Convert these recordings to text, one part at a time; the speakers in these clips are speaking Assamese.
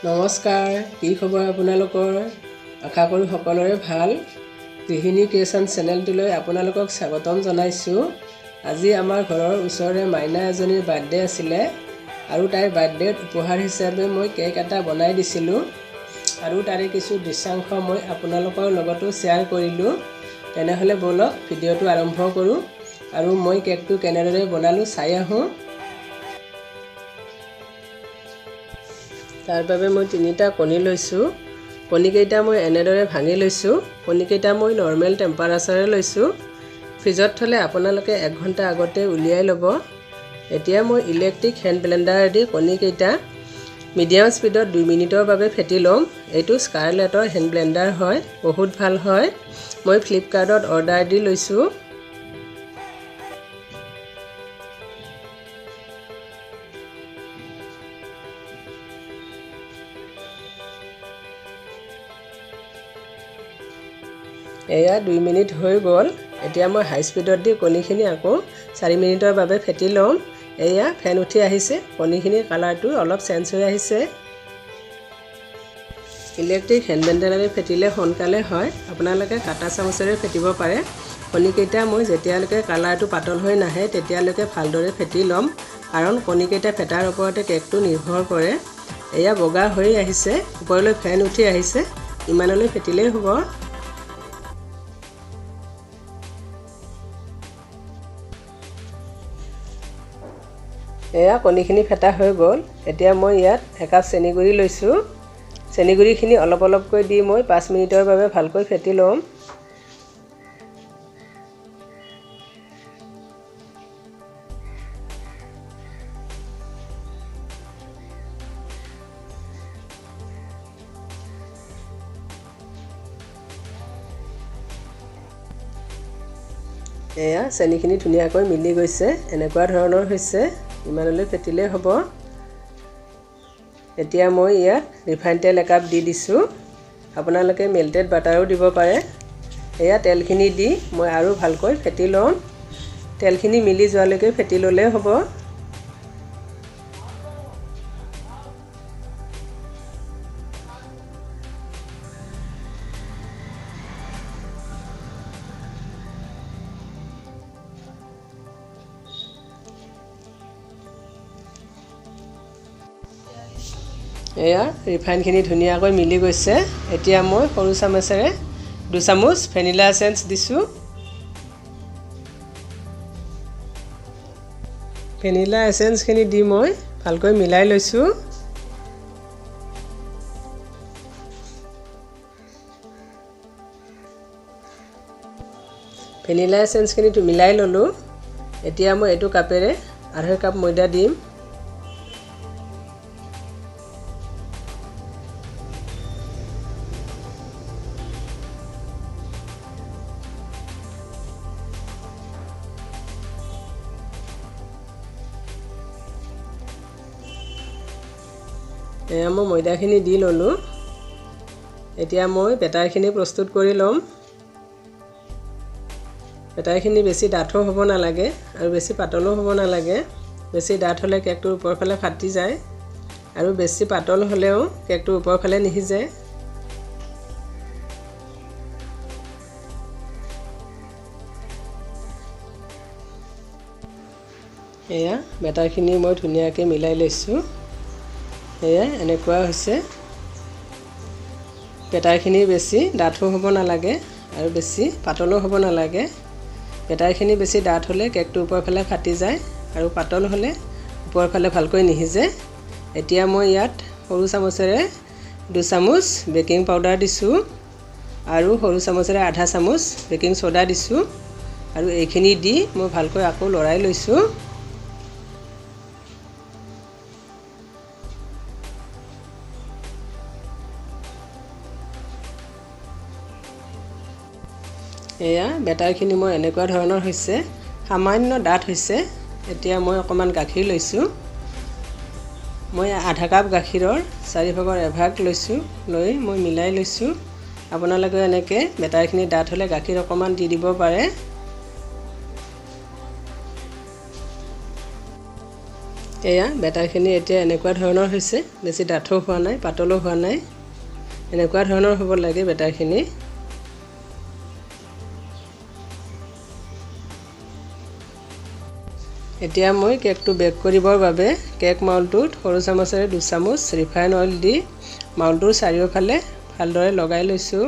নমস্কাৰ, কি খবৰ আপোনালোকৰ? আশা কৰোঁ সকলোৰে ভাল। গৃহিণী ক্ৰিয়েশ্যন চেনেলটোলৈ আপোনালোকক স্বাগতম জনাইছোঁ। আজি আমাৰ ঘৰৰ ওচৰৰে মাইনা এজনীৰ বাৰ্থডে আছিলে আৰু তাইৰ বাৰ্থডেত উপহাৰ হিচাপে মই কেক এটা বনাই দিছিলোঁ আৰু তাৰে কিছু দৃশ্যাংশ মই আপোনালোকৰ লগতো শ্বেয়াৰ কৰিলোঁ। তেনেহ'লে ব'লক ভিডিঅ'টো আৰম্ভ কৰোঁ আৰু মই কেকটো কেনেদৰে বনালোঁ চাই আহোঁ। তাৰ বাবে মই তিনিটা কণী লৈছোঁ। কণীকেইটা মই এনেদৰে ভাঙি লৈছোঁ। কণীকেইটা মই নৰ্মেল টেম্পাৰেচাৰে লৈছোঁ। ফ্ৰিজত থ'লে আপোনালোকে 1 ঘণ্টা আগতে উলিয়াই ল'ব। এতিয়া মই ইলেক্ট্ৰিক হেণ্ড ব্লেণ্ডাৰেদি কণীকেইটা মিডিয়াম স্পীডত 2 মিনিটৰ বাবে ফেটি ল'ম। এইটো স্কাৰলেটৰ হেণ্ড ব্লেণ্ডাৰ হয়, বহুত ভাল হয়। মই ফ্লিপকাৰ্টত অৰ্ডাৰ দি লৈছোঁ। এয়া 2 মিনিট হৈ গ'ল। এতিয়া মই হাই স্পীডত দি কণীখিনি আকৌ 4 মিনিটৰ বাবে ফেটি ল'ম। এয়া ফেন উঠি আহিছে, কণীখিনিৰ কালাৰটো অলপ চেঞ্জ হৈ আহিছে। ইলেক্ট্ৰিক হেণ্ড ব্লেণ্ডাৰেৰে ফেটিলে সোনকালে হয়, আপোনালোকে কাটা চামুচেৰে ফেটিব পাৰে। কণীকেইটা মই যেতিয়ালৈকে কালাৰটো পাতল হৈ নাহে তেতিয়ালৈকে ভালদৰে ফেটি ল'ম, কাৰণ কণীকেইটা ফেটাৰ ওপৰতে কেকটো নিৰ্ভৰ কৰে। এয়া বগা হৈ আহিছে, ওপৰলৈ ফেন উঠি আহিছে, ইমানলৈ ফেটিলেই হ'ব। এয়া কণীখিনি ফেটা হৈ গ'ল। এতিয়া মই ইয়াত 1 কাপ চেনিগুড়ি লৈছোঁ। চেনিগুড়িখিনি অলপ অলপকৈ দি মই 5 মিনিটৰ বাবে ভালকৈ ফেটি ল'ম। এয়া চেনিখিনি ধুনীয়াকৈ মিলি গৈছে, এনেকুৱা ধৰণৰ হৈছে, ইমানলৈ ফেটিলেই হ'ব। এতিয়া মই ইয়াত ৰিফাইন তেল 1 কাপ দি দিছোঁ। আপোনালোকে মেল্টেড বাটাৰো দিব পাৰে। এয়া তেলখিনি দি মই আৰু ভালকৈ ফেটি ল'ম। তেলখিনি মিলি যোৱালৈকে ফেটি ল'লেই হ'ব। এয়া ৰিফাইনখিনি ধুনীয়াকৈ মিলি গৈছে। এতিয়া মই সৰু চামুচেৰে 2 চামুচ ভেনিলা এচেঞ্চ দিছোঁ। ভেনিলা এচেঞ্চখিনি দি মই ভালকৈ মিলাই লৈছোঁ। ভেনিলা এচেঞ্চখিনি মিলাই ল'লোঁ। এতিয়া মই এইটো কাপেৰে 2.5 কাপ ময়দা দিম। এয়া মই ময়দাখিনি দি ল'লোঁ। এতিয়া মই বেটাৰখিনি প্ৰস্তুত কৰি ল'ম। বেটাৰখিনি বেছি ডাঠো হ'ব নালাগে আৰু বেছি পাতলো হ'ব নালাগে। বেছি ডাঠ হ'লে কেকটোৰ ওপৰফালে ফাটি যায় আৰু বেছি পাতল হ'লেও কেকটোৰ ওপৰফালে নিসিজে। এয়া বেটাৰখিনি মই ধুনীয়াকৈ মিলাই লৈছোঁ। এয়া এনেকুৱা হৈছে। বেটাৰখিনি বেছি ডাঠো হ'ব নালাগে আৰু বেছি পাতলো হ'ব নালাগে। বেটাৰখিনি বেছি ডাঠ হ'লে কেকটো ওপৰফালে ফাটি যায় আৰু পাতল হ'লে ওপৰফালে ভালকৈ নিসিজে। এতিয়া মই ইয়াত সৰু চামুচেৰে 2 চামুচ বেকিং পাউডাৰ দিছোঁ আৰু সৰু চামুচেৰে আধা চামুচ বেকিং চ'ডা দিছোঁ আৰু এইখিনি দি মই ভালকৈ আকৌ লৰাই লৈছোঁ। এয়া বেটাৰখিনি মই এনেকুৱা ধৰণৰ হৈছে, সামান্য ডাঠ হৈছে। এতিয়া মই অকণমান গাখীৰ লৈছোঁ। মই আধা কাপ গাখীৰৰ 4 ভাগৰ 1 ভাগ লৈছোঁ, লৈ মই মিলাই লৈছোঁ। আপোনালোকে এনেকৈ বেটাৰখিনি ডাঠ হ'লে গাখীৰ অকণমান দি দিব পাৰে। এয়া বেটাৰখিনি এতিয়া এনেকুৱা ধৰণৰ হৈছে, বেছি ডাঠো হোৱা নাই, পাতলো হোৱা নাই, এনেকুৱা ধৰণৰ হ'ব লাগে বেটাৰখিনি। এতিয়া মই কেকটো বেক কৰিবৰ বাবে কেক মাউলটোত সৰু চামুচেৰে 2 চামুচ ৰিফাইন অইল দি মাউলটোৰ চাৰিওফালে ভালদৰে লগাই লৈছোঁ।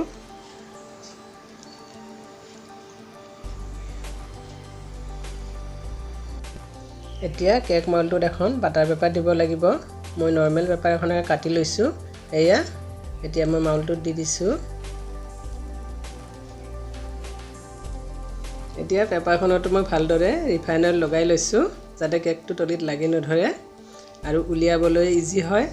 এতিয়া কেক মাউলটোত এখন বাটাৰ পেপাৰ দিব লাগিব। মই নৰ্মেল পেপাৰ এখনেৰে কাটি লৈছোঁ। এয়া এতিয়া মই মাউলটোত দি দিছোঁ। এতিয়া পেপাৰখনতো মই ভালদৰে ৰিফাইন অইল লগাই লৈছোঁ, যাতে কেকটো তলিত লাগি নধৰে আৰু উলিয়াবলৈ ইজি হয়।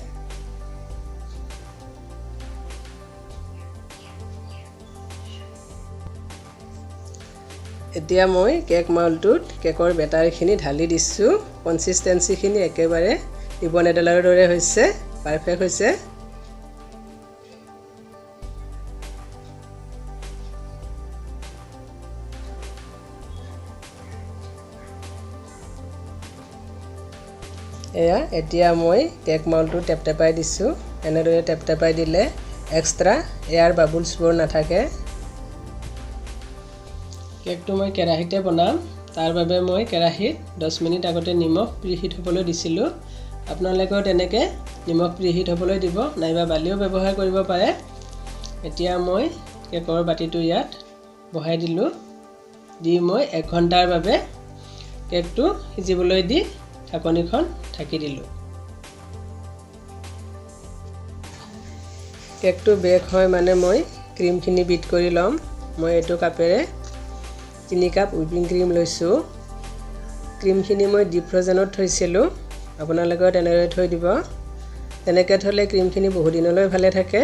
এতিয়া মই কেক মাউলটোত কেকৰ বেটাৰখিনি ঢালি দিছোঁ। কনচিষ্টেঞ্চিখিনি একেবাৰে ৰিবন এডালৰ দৰে হৈছে, পাৰফেক্ট হৈছে। এয়া এতিয়া মই কেক মাউলটো টেপটেপাই দিছোঁ। এনেদৰে টেপটেপাই দিলে এক্সট্ৰা এয়াৰ বাবলছবোৰ নাথাকে। কেকটো মই কেৰাহীতে বনাম, তাৰ বাবে মই কেৰাহীত 10 মিনিট আগতে নিমখ প্ৰিহিট হ'বলৈ দিছিলোঁ। আপোনালোকেও তেনেকৈ নিমখ প্ৰিহিট হ'বলৈ দিব, নাইবা বালিও ব্যৱহাৰ কৰিব পাৰে। এতিয়া মই কেকৰ বাতিটো ইয়াত বহাই দিলোঁ। দি মই 1 ঘণ্টাৰ বাবে কেকটো সিজিবলৈ দি ঢাকনিখন ঢাকি দিলোঁ। কেকটো বেক হয় মানে মই ক্ৰীমখিনি বিট কৰি ল'ম। মই এইটো কাপেৰে 3 কাপ হুইপিং ক্ৰীম লৈছোঁ। ক্ৰীমখিনি মই ডিপ ফ্ৰজেনত থৈছিলোঁ, আপোনালোকেও তেনেদৰে থৈ দিব। তেনেকৈ থ'লে ক্ৰীমখিনি বহুদিনলৈ ভালে থাকে।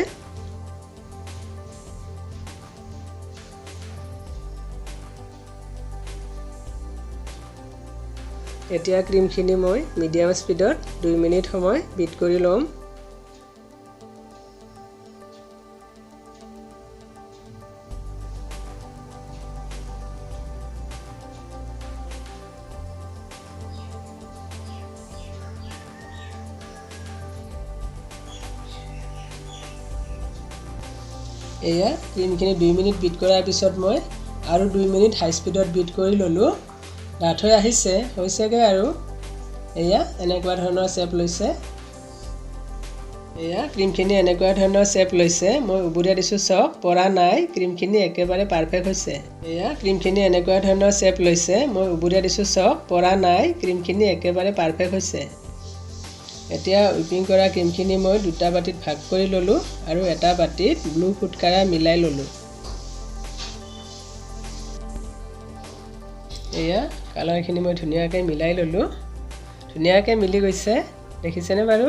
এতিয়া ক্ৰীমখিনি মই মিডিয়াম স্পীডত 2 মিনিট সময় বিট কৰি ল'ম। এয়া ক্ৰীমখিনি 2 মিনিট বিট কৰাৰ পিছত মই আৰু 2 মিনিট হাই স্পীডত বিট কৰি ল'লোঁ। ডাঠ হৈ আহিছে, হৈছেগৈ আৰু। এয়া এনেকুৱা ধৰণৰ শ্বেপ লৈছে। এয়া ক্ৰীমখিনি এনেকুৱা ধৰণৰ শ্বেপ লৈছে। মই উবুৰিয়াই দিছোঁ, চব পৰা নাই, ক্ৰীমখিনি একেবাৰে পাৰফেক্ট হৈছে। এয়া ক্ৰীমখিনি এনেকুৱা ধৰণৰ শ্বেপ লৈছে। মই উবুৰিয়াই দিছোঁ, চব পৰা নাই, ক্ৰীমখিনি একেবাৰে পাৰফেক্ট হৈছে। এতিয়া হুইপিং কৰা ক্ৰীমখিনি মই 2টা বাতিত ভাগ কৰি ল'লোঁ আৰু এটা বাতিত ব্লু ফুড কালাৰ মিলাই ল'লোঁ। এয়া কালাৰখিনি মই ধুনীয়াকৈ মিলাই ল'লোঁ, ধুনীয়াকৈ মিলি গৈছে, দেখিছেনে বাৰু?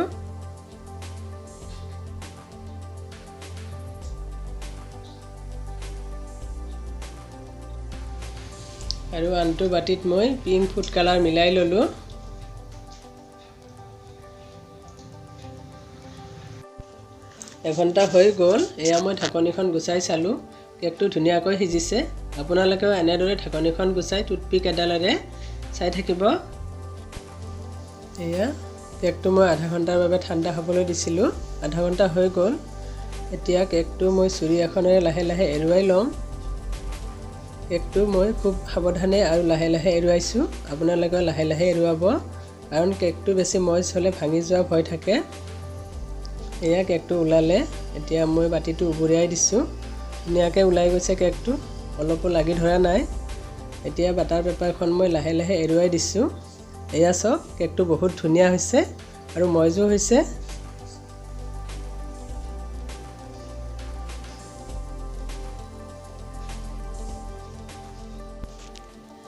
আৰু আনটো বাতিত মই পিংক ফুড কালাৰ মিলাই ল'লোঁ। এঘণ্টা হৈ গ'ল। এয়া মই ঢাকনিখন গুচাই চালোঁ, কেকটো ধুনীয়াকৈ সিজিছে। আপোনালোকেও এনেদৰে ঢাকনিখন গুচাই টুথপিক এডালেৰে চাই থাকিব। এয়া কেকটো মই আধা ঘণ্টাৰ বাবে ঠাণ্ডা হ'বলৈ দিছিলোঁ, আধা ঘণ্টা হৈ গ'ল। এতিয়া কেকটো মই চুৰি এখনেৰে লাহে লাহে এৰুৱাই ল'ম। কেকটো মই খুব সাৱধানে আৰু লাহে লাহে এৰুৱাইছোঁ, আপোনালোকেও লাহে লাহে এৰুৱাব, কাৰণ কেকটো বেছি মইচ হ'লে ভাঙি যোৱা ভয় থাকে। এয়া কেকটো ওলালে। এতিয়া মই বাতিটো উবুৰিয়াই দিছোঁ, ধুনীয়াকৈ ওলাই গৈছে কেকটো, অলপো লাগি ধৰা নাই। এতিয়া বাটাৰ পেপাৰখন মই লাহে লাহে এৰুৱাই দিছোঁ। এয়া চাওক, কেকটো বহুত ধুনীয়া হৈছে আৰু মইজো হৈছে।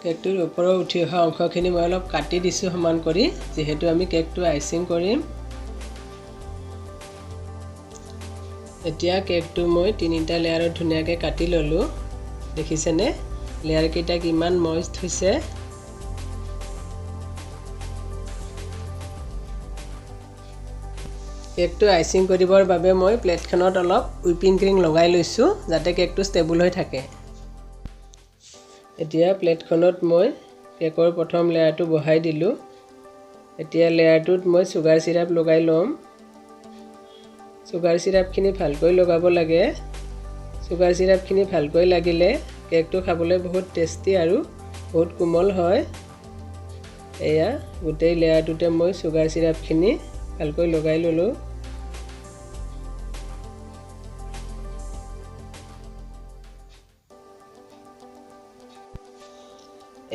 কেকটোৰ ওপৰৰ উঠি অহা অংশখিনি মই অলপ কাটি দিছোঁ সমান কৰি, যিহেতু আমি কেকটো আইচিং কৰিম। এতিয়া কেকটো মই 3টা লেয়াৰত ধুনীয়াকৈ কাটি ল'লোঁ। দেখিছেনে লেয়াৰকেইটা কিমান মইষ্ট হৈছে। কেকটো আইচিং কৰিবৰ বাবে মই প্লেটখনত অলপ হুইপিং ক্ৰীম লগাই লৈছোঁ, যাতে কেকটো ষ্টেবল হৈ থাকে। এতিয়া প্লেটখনত মই কেকৰ প্ৰথম লেয়াৰটো বহাই দিলোঁ। এতিয়া লেয়াৰটোত মই চুগাৰ চিৰাপ লগাই ল'ম। চুগাৰ চিৰাপখিনি ভালকৈ লগাব লাগে। চুগাৰ চিৰাপখিনি ভালকৈ লাগিলে কেকটো খাবলৈ বহুত টেষ্টি আৰু বহুত কোমল হয়। এয়া গোটেই লেয়াৰটোতে মই চুগাৰ চিৰাপখিনি ভালকৈ লগাই ল'লোঁ।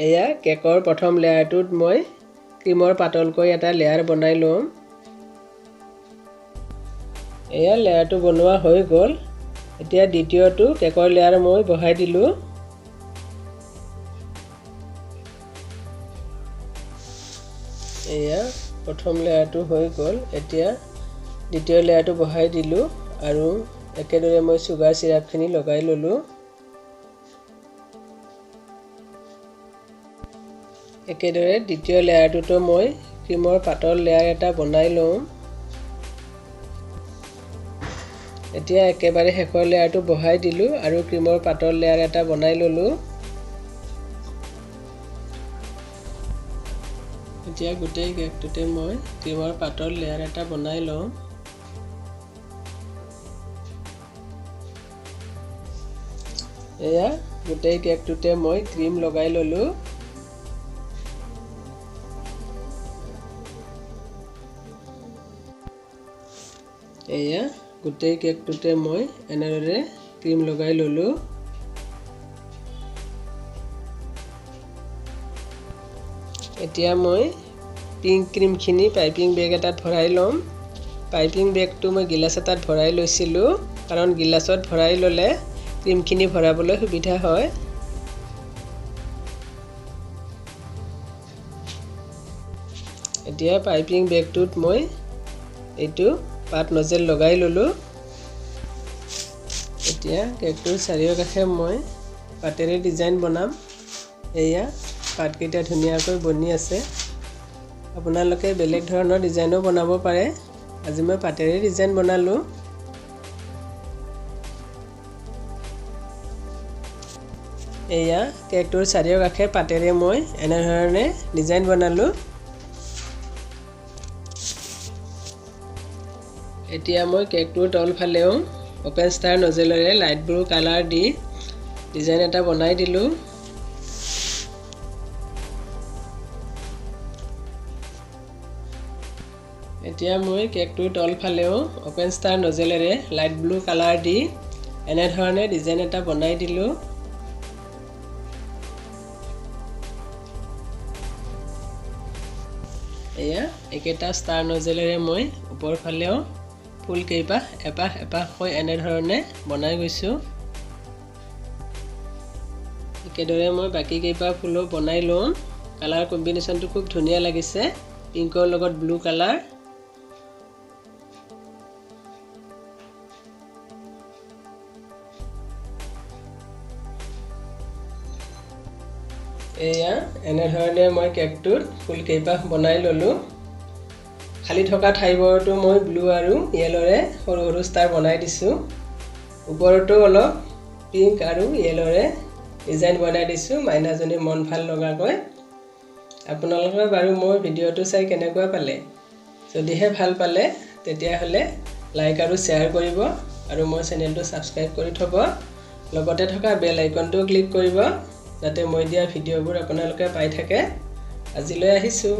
এয়া কেকৰ প্ৰথম লেয়াৰটোত মই ক্ৰীমৰ পাতলকৈ এটা লেয়াৰ বনাই ল'ম। এয়া লেয়াৰটো বনোৱা হৈ গ'ল। এতিয়া দ্বিতীয়টো কেকৰ লেয়াৰ মই বহাই দিলোঁ। এয়া প্ৰথম লেয়াৰটো হৈ গ'ল। এতিয়া দ্বিতীয় লেয়াৰটো বহাই দিলোঁ আৰু একেদৰে মই চুগাৰ চিৰাপখিনি লগাই ল'লোঁ। একেদৰে দ্বিতীয় লেয়াৰটোতো মই ক্ৰীমৰ পাতল লেয়াৰ এটা বনাই লওঁ। এতিয়া একেবাৰে শেষৰ লেয়াৰটো বহাই দিলোঁ আৰু ক্ৰীমৰ পাতল লেয়াৰ এটা বনাই ল'লোঁ। এতিয়া গোটেই কেকটোতে মই ক্ৰীমৰ পাতল লেয়াৰ এটা বনাই লওঁ। এয়া গোটেই কেকটোতে মই ক্ৰীম লগাই ল'লোঁ। এয়া গোটেই কেকটোতে মই এনেদৰে ক্ৰীম লগাই ল'লোঁ। এতিয়া মই পিংক ক্ৰীমখিনি পাইপিং বেগ এটাত ভৰাই ল'ম। পাইপিং বেগটো মই গিলাচ এটাত ভৰাই লৈছিলোঁ, কাৰণ গিলাচত ভৰাই ল'লে ক্ৰীমখিনি ভৰাবলৈ সুবিধা হয়। এতিয়া পাইপিং বেগটোত মই এইটো পাত নজেল লগাই ল'লোঁ। এতিয়া কেকটোৰ চাৰিওকাষে মই পাতেৰে ডিজাইন বনাম। এয়া পাতকেইটা ধুনীয়াকৈ বনি আছে। আপোনালোকে বেলেগ ধৰণৰ ডিজাইনো বনাব পাৰে। আজি মই পাতেৰে ডিজাইন বনালোঁ। এয়া কেকটোৰ চাৰিওকাষে পাতেৰে মই এনেধৰণে ডিজাইন বনালোঁ। এতিয়া মই কেকটোৰ তলফালেও অপেন ষ্টাৰ নজেলেৰে লাইট ব্লু কালাৰ দি ডিজাইন এটা বনাই দিলোঁ। এতিয়া মই কেকটোৰ তলফালেও অপেন ষ্টাৰ নজেলেৰে লাইট ব্লু কালাৰ দি এনেধৰণে ডিজাইন এটা বনাই দিলোঁ। এয়া একেটা ষ্টাৰ নজেলেৰে মই ওপৰফালেও ফুল কেইপাহ এপাহ এপাহকৈ এনেধৰণে বনাই গৈছোঁ। একেদৰে মই বাকী কেইপাহ ফুলো বনাই লওঁ। কালাৰ কম্বিনেশ্যনটো খুব ধুনীয়া লাগিছে, পিংকৰ লগত ব্লু কালাৰ। এয়া এনেধৰণে মই কেকটোত ফুল কেইপাহ বনাই ল'লোঁ। খালী থকা ঠাইবোৰতো মই ব্লু আৰু য়েল'ৰে সৰু সৰু ষ্টাৰ বনাই দিছোঁ। ওপৰতো অলপ পিংক আৰু য়েল'ৰে ডিজাইন বনাই দিছোঁ, মাইনাজনীৰ মন ভাল লগাকৈ। আপোনালোকে বাৰু মোৰ ভিডিঅ'টো চাই কেনেকুৱা পালে? যদিহে ভাল পালে তেতিয়াহ'লে লাইক আৰু শ্বেয়াৰ কৰিব আৰু মোৰ চেনেলটো ছাবস্ক্ৰাইব কৰি থ'ব। লগতে থকা বেল আইকনটো ক্লিক কৰিব, যাতে মই দিয়া ভিডিঅ'বোৰ আপোনালোকে পাই থাকে। আজিলৈ আহিছোঁ।